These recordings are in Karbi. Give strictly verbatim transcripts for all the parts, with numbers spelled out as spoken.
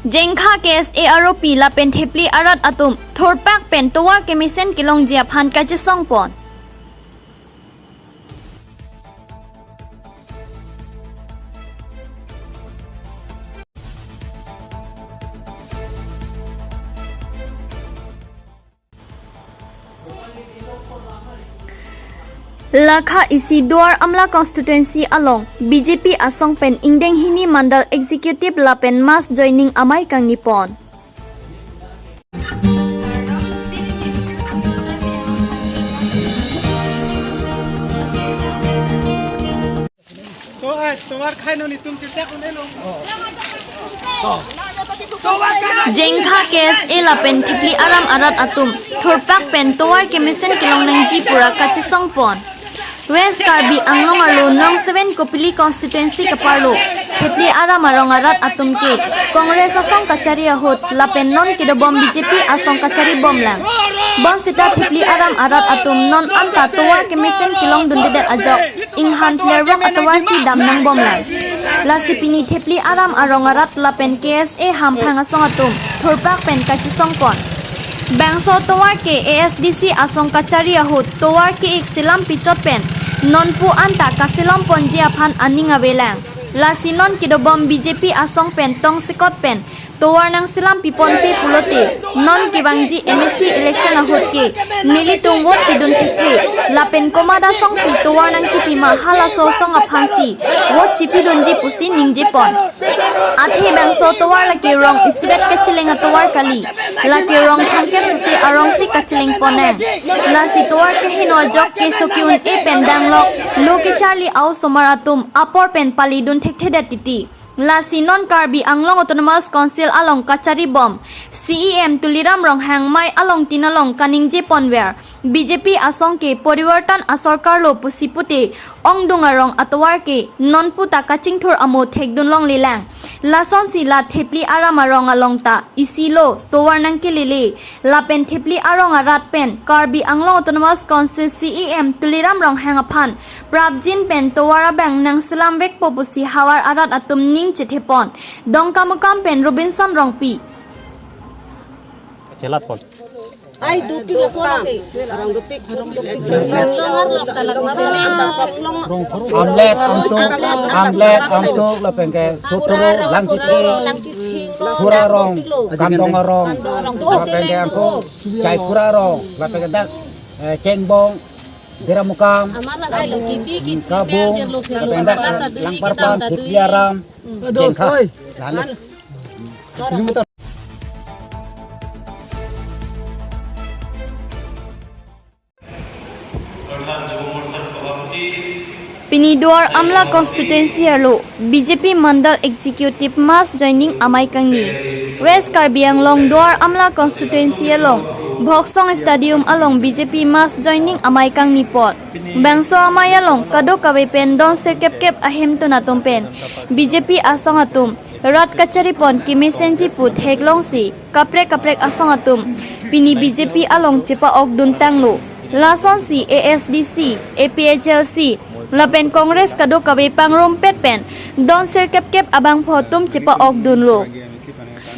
Jengkha K S A aropi lapen thepli arat atum thurpak pen tovar kemesen kelongji aphan kachesongpon. Lakha isi Duar Amla constituency along B J P asong pen ingdeng hini mandal executive lapen mass joining amei kangnipon. Jengkha K S A lapen thepli aram arat atum thurpak pen tovar kemesen kelong nangji pura kachesongpon. West Karbi Anglong arlo nong seven Kopili constituency kaparlo thepli aram arong arat atum ke Congress asong kachari ahut lapen non kedobom B J P asong kachari bomlang. Bonsita thepli aram arat atum non anta tovar kemesen kelongdundedet ajok inghan plervok atovarsi dam nangbomlang. Lasi pini thepli aram arong arat lapen K S A hamphang asong atum thurpak pen kachesongpon. Bangso tovar ke A S D C asong kachari ahut tovar ke-ik selam pichot pen nonpu anta kaselomponji aphan aning avelang. Lasi non kedobom B J P asong pen tongsekot pen tovar nangselam piponpe pulote non kevangji M A C election ahut ke nelitum vote pidun thekthe lapen komat asongsi tovar nangkepima halaso asong aphansi vote chipidunji pusi ningjepon. Athe bangso tovar lake rong isivet kacheleng atovar kali, lake rong thomkep suse arongsi kachelengponnang. Lasi tovar keheno ajok keso ke-un-e pen danglok lo kecharli a-osomar atum apor pen palidun thekthedet titi. Lasi non Karbi Anglong Autonomous Council along kachari bom C E M Tuliram Ronghang mei along tin along kaningje ponver B J P asong ke porivartan asorkar lo pusi pute ongdung arong atovar ke nonpu ta kachingthur amo thekdun longlelang. Lasonsi la thepli aram arong along ta isi lo tovar nangkelele. Lapen thepli arong arat pen Karbi Anglong Autonomous Council C E M Tuliram Ronghang aphan prapjin pen tovar abang nangselamvekpo pusi havar arat atum ning chethepon. Dongkamukam pen Robinson Rongpi. Chelat pon. Ai dupik laso lake. Arong dupik, arong dupik. Amlet, amtuk, amlet, amtuk, lapen ke sotoro, langchithing, phura arong, kantong arong, lapen ke angko, chai phura arong, lapen ke dak, eh, chengbong, biramukam, kabung, lapen dak, langparpan, thepli aram, jengkha. Lalu. Pini Duar Amla constituency arlo B J P Mandal Executive mass joining amei kangni. West Karbi Anglong Duar Amla constituency along Bhoksong Stadium along B J P mass joining amei kangnipon. Bangso amei along kadokave pen don sirkep kep ahemtun atum pen B J P asong atum rat kacharipon kemesenji pu theklongsi kaprek kaprek asong atum pini B J P along chepa-okdun tanglo. Lasonsi A S D C, A P H L C lapen Congress kadokave pangrumpet pen don sirkep kep abangphu atum chepa-okdunlo.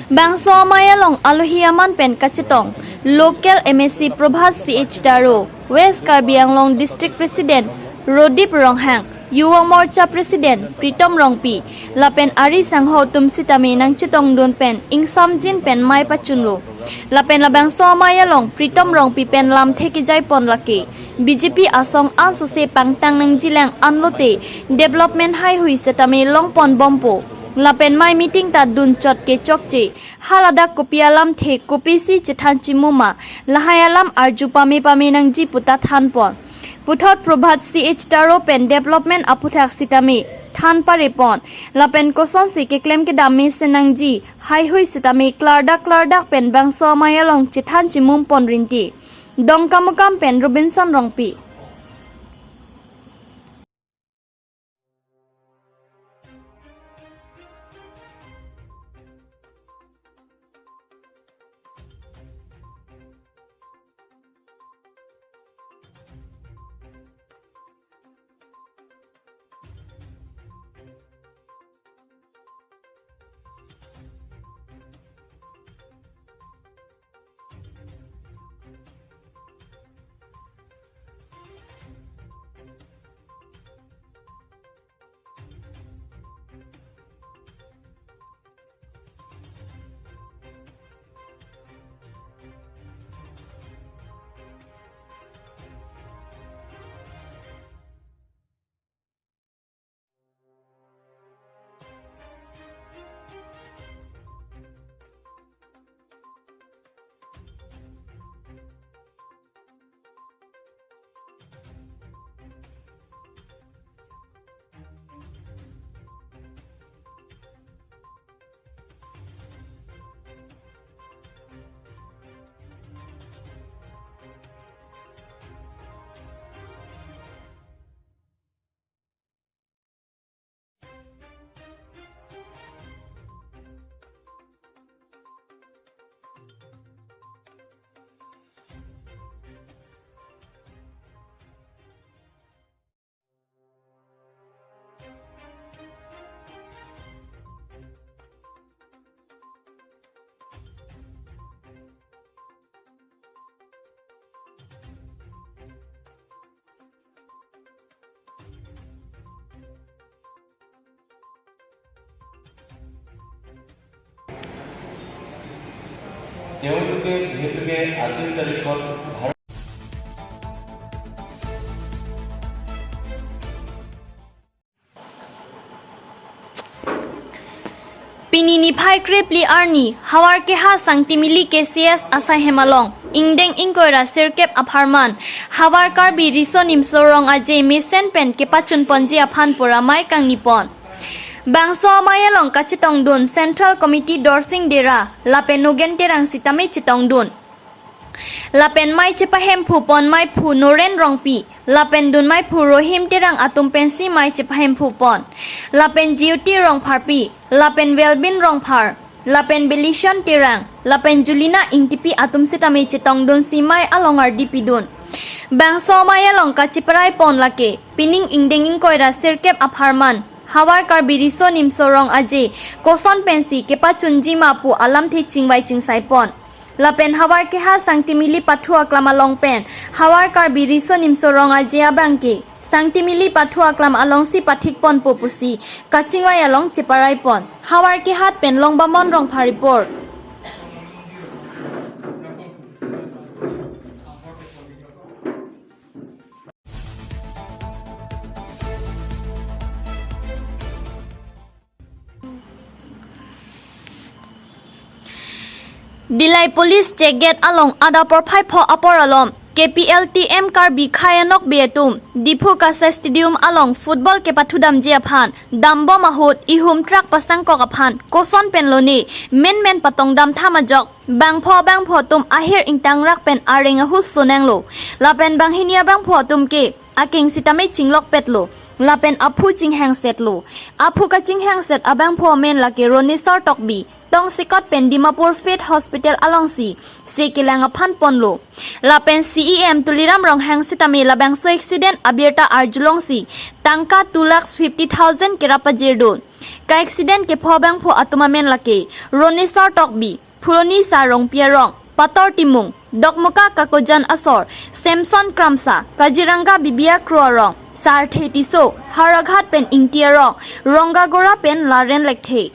Bangso amei along alohi aman pen kachetong local M A C Prabhat C H Taro, West Karbi Anglong District President Rodip Ronghang, Yuva Morcha President Pritom Rongpi, lapen ari sangho atum sitame nangchetongdun pen ingsamjin pen mei pachunlo. Lapen labangso amei along Pritom Rongpi pen lamthe kejaipon lake B J P asong ansose pangtang nangjilang anlote development haihui setame longponbompo. Lapen mei meeting ta dunchot ke chokche. Haladak kopi alamthe kopisi chethan chimuma, lahai alam arju pame pame nangji puta thanpon. Puthot Prabhat C H Taro pen development aputhak sitame than parepon. Lapen kosonsi keklem kedam mesen nangji, haihui sitame klardak klardak pen bangso amei along chethan chimumpon rinti. Dongkamukam pen Robinson Rongpi. তেওঁলোকে যিহেতুকে আজিৰ তাৰিখত Bharat Pini niphai krephli arni, Havarkeha Sangtimili K C S asaihem along, ingdeng ingkoi ra sirkep apharman, Havar Karbi Riso Nimso Rong Aje mesen pen kepachunponji aphan pura amei kangnipon. Bangso amei along kachetongdun Central Committee Dorsing Dera, lapen Nogen Terang sitame chetongdun. Lapen mei chepahemphupon meiphu Noren Rongpi, lapen dunmeiphu Rohim Terang atum pensi mei chepahemphupon. Lapen Jiuti Rongpharpi, lapen Welbin Rongphar, lapen Belishon Terang, lapen Julina Ingtipi atum sitame chetongdunsi mei along ardi pidun. Bangso amei along kacheparaipon lake, pining ingdeng ingkoi ra sirkep apharman, Havar Karbi Riso Nimso Rong Aje, koson pensi kepachunji ma pu alamthe chingvai chingsaipon. Lapen Havarkeha Sangtimili Pathu Aklam along pen, Havar Karbi Riso Nimso Rong Aje abangke, Sangtimili Pathu Aklam alongsi pathikponpo pusi, kachingvai along cheparaipon. Havarkehat pen Longbamon Rongphar report. Dillai Police Check Gate along adap porphai pho apor alom, K P L T M Karbi Khei Anokbe atum, Diphu Kasai Stadium along football kepathudamji aphan, dambom ahut ihum truck pasangkok aphan, koson pen lone, menmen patongdam tham ajok, bangpho bangpho atum ahir ingtangrak pen areng ahu sonanglo. Lapen banghini abangpho atum ke, akeng sitame chinglokpetlo. Lapen aphu chinghangsetlo. Aphu kachinghangset abangpho amen lake Ronesor Tokbi, Tongsekot pen Dimapur Faith Hospital alongsi, se kelang aphan ponlo. Lapen C E M Tuliram Ronghang sitame labangso accident abirta arjulongsi, tangka two lakhs fifty thousand kerap pajirdun. Ka accident kepho abangpho atum amen lake, Ronesor Tokbi, Phuloni Sarongpi arong, Pator Timung, Dokmoka Kakojan asor, Samson Kramsa, Kaziranga Bibia Kro arong, Sarthe Tisso, Howraghat pen Ingti arong, Rongagora pen Laren Lekthe.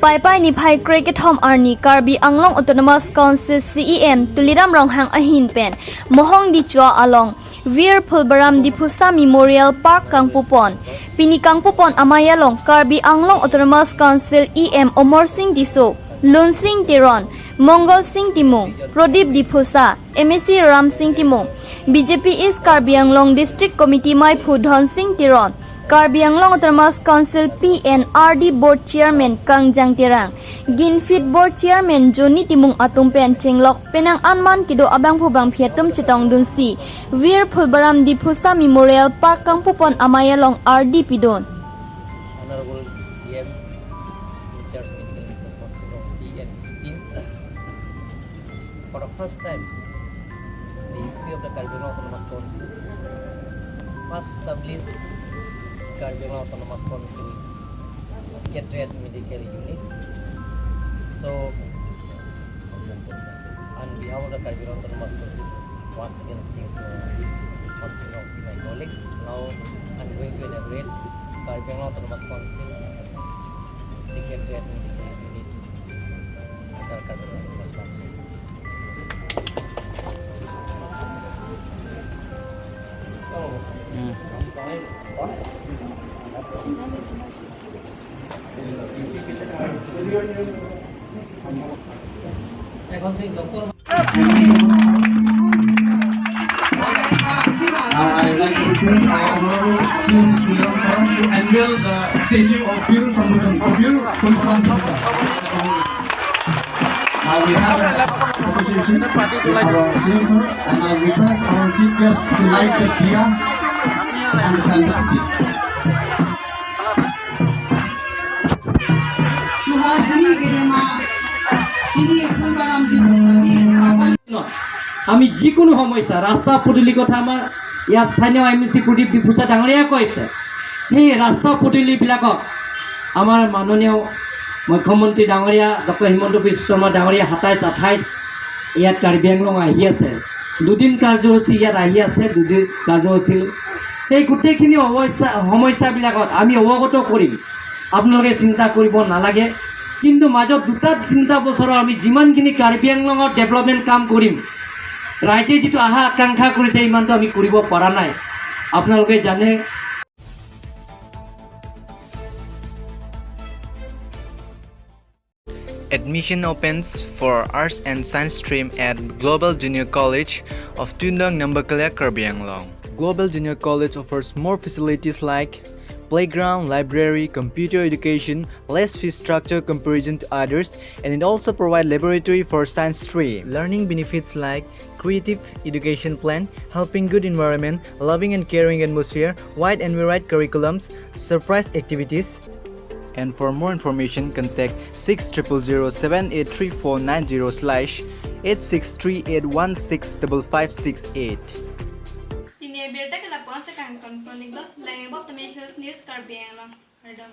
Paipai niphai krekethom arni Karbi Anglong Autonomous Council C E M Tuliram Ronghang ahin pen Mohong Dichua along Veer Phulbaram Diphusa Memorial Park kangpupon. Pini kangpupon amei along Karbi Anglong Autonomous Council E M Omor Sing Tisso, Lunsing Teron, Mongol Sing Timung, Prodip Diphusa, M A C Ram Sing Timung, B J P East Karbi Anglong District Committee meiphu Dhon Sing Teron, Karbi Anglong Autonomous Council P N R D Board Chairman Kangjang Terang, Ginfit Board Chairman Johnny Timung atum pen chenglok penang anman kedo abangphu bangphi atum chetongdunsi, Veer Phulbaram Diphusa Memorial Park kangpupon amei along ardi pidun. Honorable E M in charge Medical Research Council of P N scheme. For the first time in the history of the Karbi Anglong Autonomous Council, first established Karbi Anglong Autonomous Council Secretariat Medical Unit. So, on behalf of the Karbi Anglong Autonomous Council, once again thank you, once again my colleagues. Now, I'm going to inaugurate Karbi Anglong Autonomous Council Secretariat Medical Unit under Karbi Anglong Autonomous Council. Uh, I would like to request our Honorable C M Tuliram sir to unveil the statue of Veer Sambudhan, of Veer Phulbaram Diphusa. Uh, we have an appreciation with our C M sir, and I request our chief guest to light the diya and the candlestick. আমি যিকোনো সমস্যা, ৰাস্তা পদূলি কথা আমাৰ ইয়াত স্থানীয় M A চি প্ৰদীপ ডিফুচা ডাঙৰীয়াই কৈছে, সেই ৰাস্তা পদূলিবিলাকক আমাৰ মাননীয় মুখ্যমন্ত্ৰী ডাঙৰীয়া ডক্টৰ হিমন্ত বিশ্ব শৰ্মা ডাঙৰীয়া সাতাইছ আঠাইছ ইয়াত কাৰ্বি আংলং আহি আছে। দুদিন কাৰ্যসূচী ইয়াত আহি আছে, দুদিন কাৰ্যসূচী। সেই গোটেইখিনি অৱস্থা, সমস্যাবিলাকত আমি অৱগত কৰিম, আপোনালোকে চিন্তা কৰিব নালাগে। কিন্তু মাজত দুটা তিনিটা বছৰৰ আমি যিমানখিনি কাৰ্বি আংলঙত ডেভেলপমেণ্ট কাম কৰিম, ৰাইজে যিটো আশা আকাংক্ষা কৰিছে, ইমানটো আমি কৰিব পৰা নাই, আপোনালোকে জানে। Admission opens for Arts and Science stream at Global Junior College of Tuindang, Nambakalya, Karbi Anglong. Global Junior College offers more facilities like playground, library, computer education, less fee structure comparison to others, and it also provides laboratory for science stream. Learning benefits like creative education plan, helping good environment, loving and caring atmosphere, wide and varied curriculums, surprise activities. And for more information, contact six triple zero seven eight three four nine zero slash eight six three eight one six double five six eight. Pini abirta ke lapu-an si kangton kronik lo, lang-ikbom tame Hills News Karbi Anglong. Kardom.